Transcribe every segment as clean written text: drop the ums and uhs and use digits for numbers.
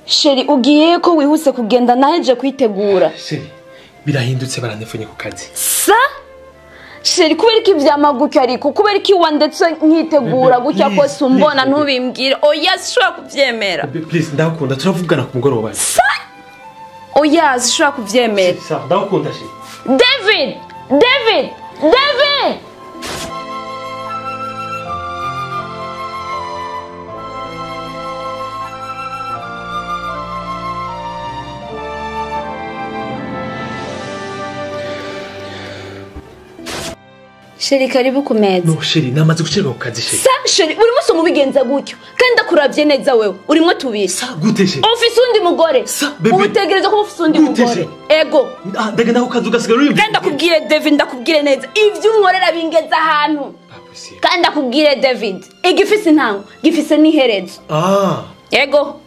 Chéri ugiye ko wihuse kugenda naheje kwitegura. Chéri birahindutse barandefunye ku kazi. Sa? Chéri kubera iki vyamagucyo ariko kubera iki wandetse nkitegura gutya kose umbona ntubimbwire. Oya sishobora kuvyemera. Please ndakunda turavugana ku mugoroba. Sa? Oya sishobora kuvyemera. Sa ndakunda chéri. David! David! David! Chéri karibu ku meza. No chéri namaze gucererwa ku kazi chéri. Sa chéri uri muso mubigenza gutyo kandi ndakuravye neza wewe urimwo tubiri. Sa gute chéri? Ufise undi mugore. Sa bébé. Utegereza ko ufise undi mugore. Ego. Ah ndagenda ku kazi ugasigara uri. Kandi ndakubwire David ndakubwire neza ivyo unkorera bingeza ahantu. Kandi ndakubwire David igifise intango gifise n'iherezo. Ah. Ego.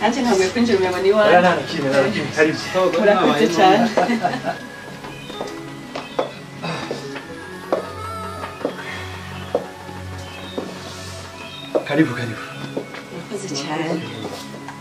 Anje ntabwo kwinjira mu mani wawe. Nta kimwe nta kimwe karibu. Urakoze cyane. Karibu karibu. Urakoze cyane.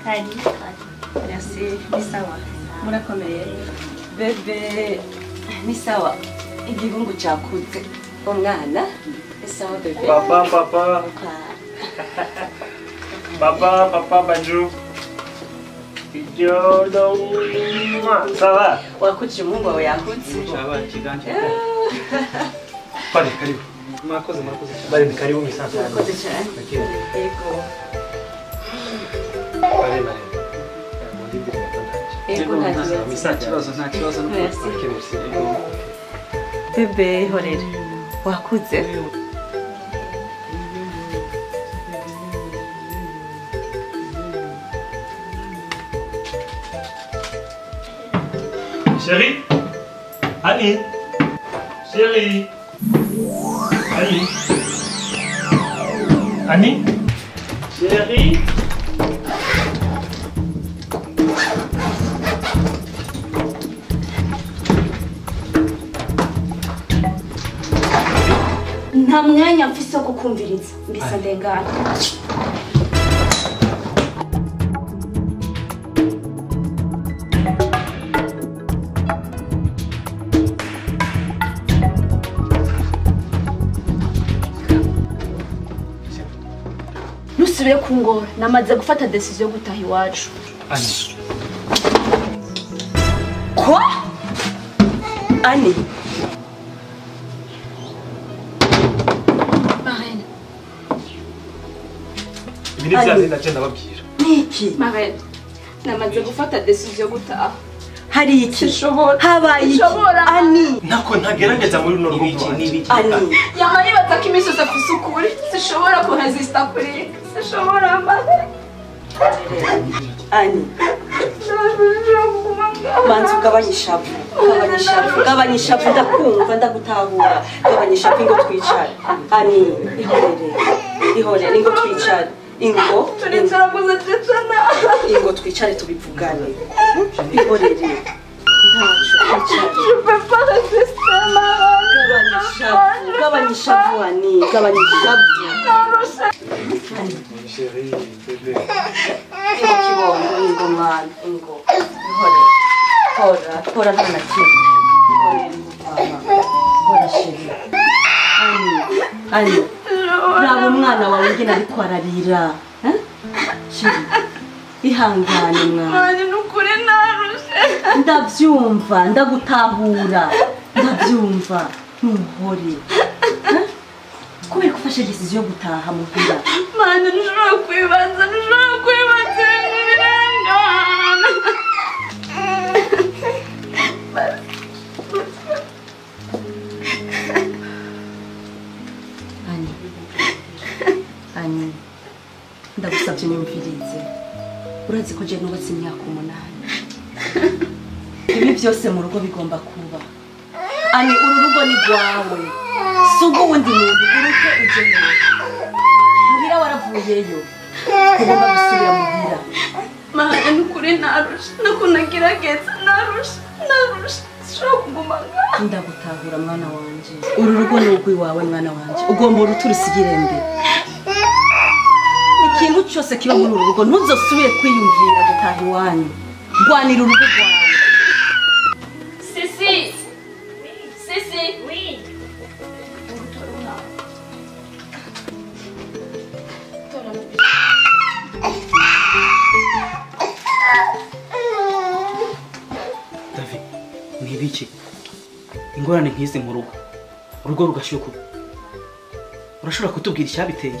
Karibu. Merci. Ni sawa. Murakomeye. Bebe ni sawa. Igihungu cyakuze. Umwana. Ni sawa bebe. Papa papa. Papa papa bonjour. Ça va? Wakuje Mungu wawe yakutse. Pale karibu. Mwakoze mwakoze. Bale ni karibu misanzu. Mwakoze cyane. Yego. Pale mare. Yego nta kibazo nta kibazo. Merci. Bebe horera. Wakuze. Chérie, Annie, chérie, Annie, Annie, chérie. Nta mwanya mfise wo kukumviriza mbisa ndengana. Nusubire kungora namaze gufata decision yo gutaha iwacu. Annie. Quoi? Annie. Marraine. Ibiri byaze ndagenda babwira. Niki? Marraine. Namaze gufata decision yo gutaha. Hari iki? Habaye iki? Annie. Nako ntagerageza muri runo rugo. Annie. Yamaye bataka imisozi afise ukuri. Sishobora kuresista kuri. Sishobora mba. Annie. Ndashobora kuguma Manzi ugabanye ishavu. Gabanya ishavu. Gabanya ishavu ndakumva ndagutahura. Gabanya ishavu ingo twicare. Ani ihorere. Ihorere ingo twicare. Ingo turicara gusa twicana. Ingo twicare tubivugane. Ihorere. Ntacyo twicare. Je peux pas résister Mara. Gabanya ishavu. Gabanya ishavu Ani. Gabanya ishavu. Chérie, bébé. Ingo kibondo, ingo mwana, ingo. Ihorere. Hora, hora nta na kimwe. Ihorere mama. Hora chérie. Ani, Ani. Raba umwana wawe ngena ariko ararira. Chérie, ihangane mwana. Mwana nukuri narushe. Ndabyumva, ndagutahura. Ndabyumva. Ntuhore. Kubera ufashe decision yo gutaha muhira. Mwana ntushobora kwibanza, ntushobora kwibanza ibintu birengana. Ani, Ani, ndagusabye unyumvirize. Urazi ko je nubatse imyaka 8. Ibi byose mu rugo bigomba kuba. Ani uru rugo ni rwawe. Si ubw'uwundi muntu uruke uje muhira waravuyeyo. Ugomba gusubira muhira. Mana nukuri narusha, nakunagerageza narusha, narusha. Sinshobora kuguma ngaha. Ndagutahura mwana wanje. Uru rugo ni urw'iwawe mwana wanje. Ugomba uruturusigire mbe. Ikintu cyose kiba muri uru rugo ntuzosubire kwiyumvira gutaha iwanyu. Rwanira urugo rwawe. Sisi. Sisi. Oui. David, nibiki ingorane nkizi mu rugo urugo rugashyuka urashobora kutubwira icyabiteye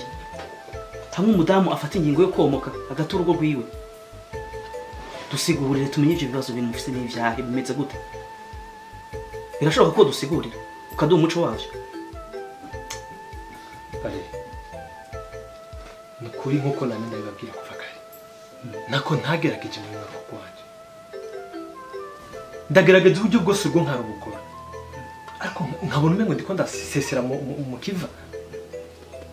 hamwe umudamu afata ingingo yo komoka agata urugo rwiwe dusigurire tumenye ibyo bibazo bimufise n'ibyahe bimeze gute birashoboka ko dusigurira ukaduha umuco wabyo Bare ni kuri nkuko nami ndabibabwira kuva kare nako ntagerageje mu rugo rwanjye ndagerageza uburyo bwose ubwo nkarubukora ariko nkabona umengo ndiko ndasesera mu kiva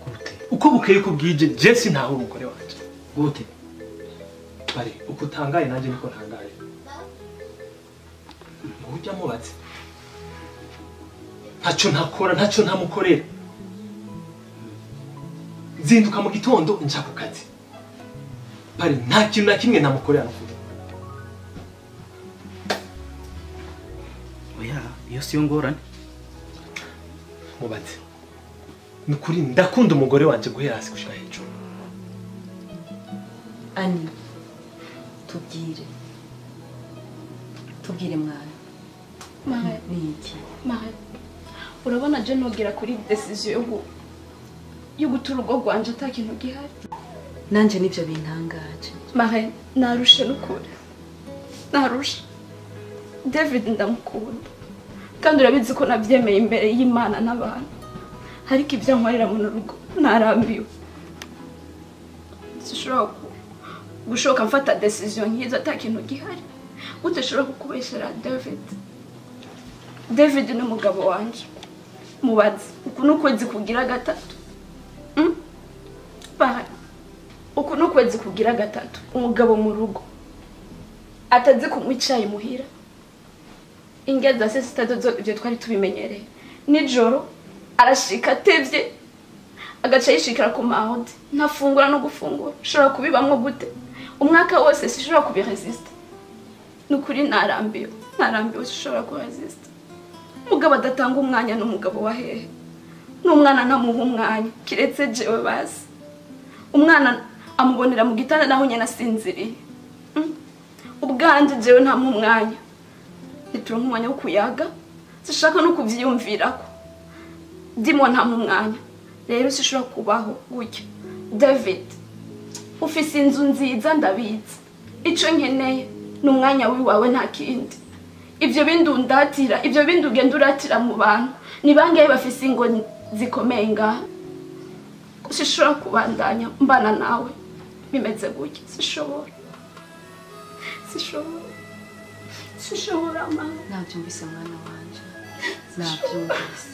gute uko bukeye ko bwije Jesse ntaho umugore wanje gute bare uko utangaye nanjye niko ntangaye ngo ujya mubatse ntacyo ntakora ntacyo ntamukorera nzinduka mu gitondo nja ku kazi bare nta kintu na kimwe namukorera n'ukuri oya iyo siyo ngorane mubatse nukuri ndakunda umugore wanje guhera hasi gushika hejuru Ani tubwire tubwire mwana Mare niki Mare urabona je nogera kuri decision yo gutura urugo rwanje ata kintu gihari nanje nivyo bintangaje Mare narushe nukuri narushe David ndamukunda kandi urabizi ko nabyemeye imbere y'Imana n'abantu ariko ibyo nkorera mu rugo narambiwe sinshobora gushoka mfata decision nk'izo ata kintu gihari utashobora kukubeshyera David David ni umugabo wanje mubaze uku ni ukwezi kugira gatatu uku ni ukwezi kugira gatatu umugabo mu rugo atazi kunywa icyayi muhira ingeza se sitatu ibyo twari tubimenyereye nijoro arashika atevye agaca yishikira ku mahodi ntafungura no gufungura ushobora kubibamwo gute umwaka wose sishobora kubiresista nukuri narambiwe narambiwe sishobora kuresista umugabo adatanga umwanya n'umugabo wa hehe n'umwana ntamuha umwanya kiretse jewe basi umwana amubonera mu gitanda naho nyene asinziriye ubwanje jewe ntamuha umwanya nituronka umwanya wo kuyaga sishaka no kuvyiyumvirako ndimo ntamuha umwanya rero sishobora kubaho gutya David ufise inzu nziza ndabizi ico nkeneye ni umwanya wiwawe nta kindi ivyo bindi undatira ivyo bindi ugenda uratira mu bantu ni bangahe bafise ingo zikomeye ngaha sishobora kubandanya mbana nawe bimeze gutya sishobora sishobora Sinshobora mama. Nabyumvise mwana wanje. Nabyumvise.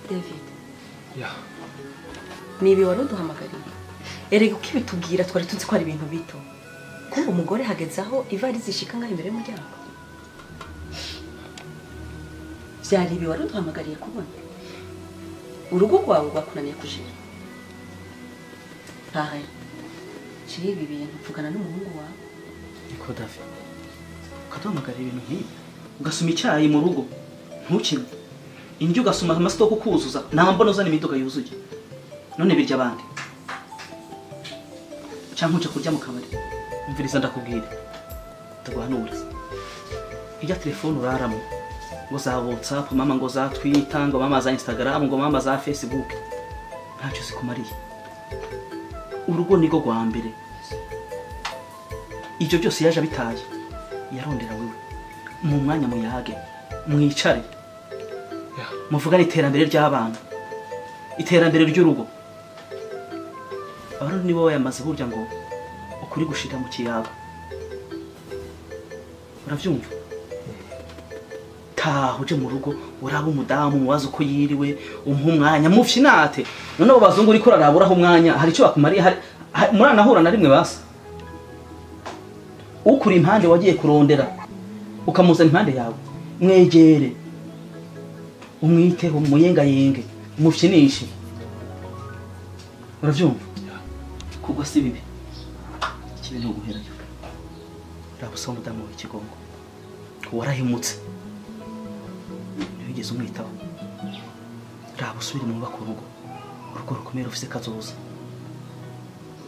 David. Ya. Nibi wari uduhamagariye. Erega uko ibitubwira twari tuzi ko ari ibintu bito. Kumva umugore hageze aho ivari zishika ngaho imbere y'umuryango. Byari ibi wari uduhamagariye kubona. Urugo rwawe rwakunaniye kujira. Pareil. Ciri ibi bintu vugana n'umuhungu wawe. Niko David. Ukaduhamagara ibintu nk'ibi. Ugasuma icyayi mu rugo. Ntukine. Indyo ugasuma amasitoko kuzuza. Nta mbona uzana imiduga yuzuye. None birya abandi. Cyangwa uca kurya mu kabari. Umviriza ndakubwira. Ndaguhanura. Ijya telefone uraramo. Ngo za WhatsApp, mama ngo za Twitter, ngo mama za Instagram, ngo mama za Facebook. Ntacyo zikumariye. Urugo niko rwa mbere. Ibyo byose yaje abitaye. Yarondera wewe. Mu mwanya muyage, mwicare. Muvugane iterambere ry'abana. Iterambere ry'urugo. Abarundi nibo bayamaze burya ngo ukuri gushira mu kiyago. Uravyumva? Taha uje mu rugo uraba umudamu mubaze uko yiriwe, umuha umwanya mufyinate. None abo bazungu uriko uraraburaho umwanya hari icyo bakumariye, hari muranahura na rimwe basa. Ukuri impande wagiye kurondera ukamuzana impande yawe, mwegere umwiteho, muyengayenge, mufyinishe. Uravyumva? Kugwa si bibi. Ikibi ni uguherayo. Rabusaba umudamu w'ikigongo. Warahimutse. Ntiwigeze umwitaho. Raba usubire mu bubaka urugo. Urugo rukomeye rufise kazoza.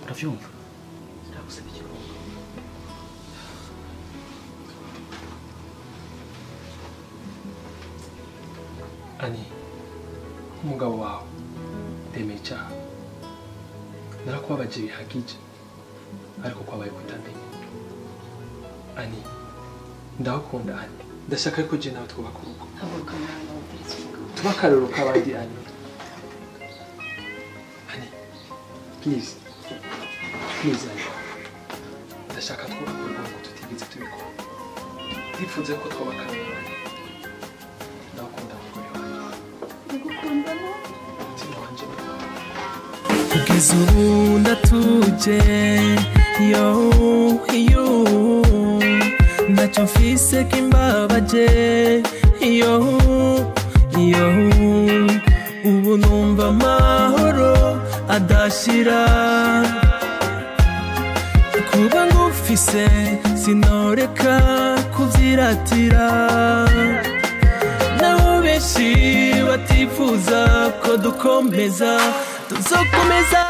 Uravyumva? Rabusaba ikigongo. Ani, umugabo wawe ndemeye icyaha. Narakubabaje bihagije, ariko kwabaye kutamenya. Ani, ndagukunda Ani. Ndashaka ko je nawe twubaka urugo. Haguruka mwana wumvirize umugabo. Tuba akarorero k'abandi Ani. Ani, please. Please Ani. Ndashaka twubaka urugo nkuko tutigeze tubikora. Ndifuza ko twubaka akarorero Ani. Ndagukunda mugore wanjye. Ndagukunda mama. Umutima wanje ni wawe. Kugeza ubu ndatuje yo yo ntacyo mfise kimbabaje yo yo ubu numva amahoro adashira kuba ngufise sinoreka kuvyiratira nabo benshi batifuza ko dukomeza tuzokomeza.